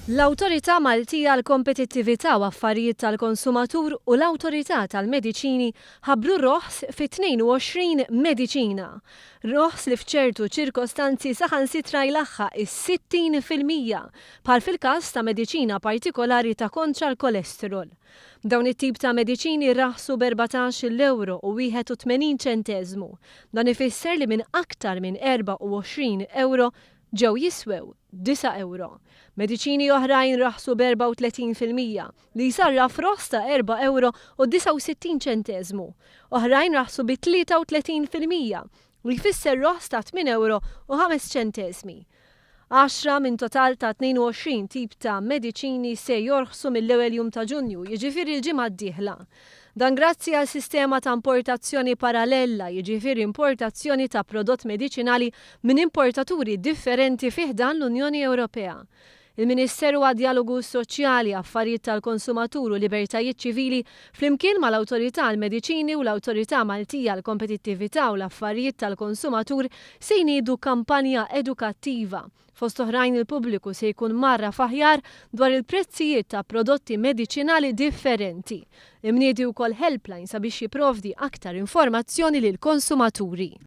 L-Awtorità Maltija għall-Kompetittività u Affarijiet tal-Konsumatur u l-Awtorità tal-Mediċini ħabbru roħs fi 22 mediċina. Roħs li f'ċertu ċirkostanzi saħansitra jlaħħaq is-60%, bħal fil-każ ta' mediċina partikolari ta' kontra l-kolesterol. Dawn it-tip ta' mediċini raħsu b'14-il ewro u 81 ċenteżmu. Dan ifisser li minn aktar minn 24 ewro ġew jiswew disa' ewro. Mediċini oħrajn raħsu b'34%, li jsarraf roħs ta' erba' ewro u 69 ċenteżmu. Oħrajn raħsu bi 33%, li jfisser roħs ta' tmien ewro u ħames ċenteżmi. Għaxra minn total ta' 22 tip ta' mediċini se jorħsu mill-ewwel jum ta' Ġunju, jiġifieri l-ġimgħa d-dieħla. Dan grazzi għal sistema ta' importazzjoni paralella, jiġifieri importazzjoni ta' prodott mediċinali minn importaturi differenti fi ħdan l-Unjoni Ewropea. Il-Ministeru għad-Djalogu Soċjali, Affarijiet tal-Konsumatur u Libertajiet Ċivili flimkien mal-Awtorità għall-Mediċini u l-Awtorità Maltija għall-Kompetittività u l-Affarijiet tal-Konsumatur se jniedu kampanja edukattiva. Fost oħrajn il-pubbliku se jkun mgħarraf aħjar dwar il-prezzijiet ta' prodotti mediċinali differenti. Imniedi wkoll helpline sabiex jipprovdi aktar informazzjoni lill-konsumaturi.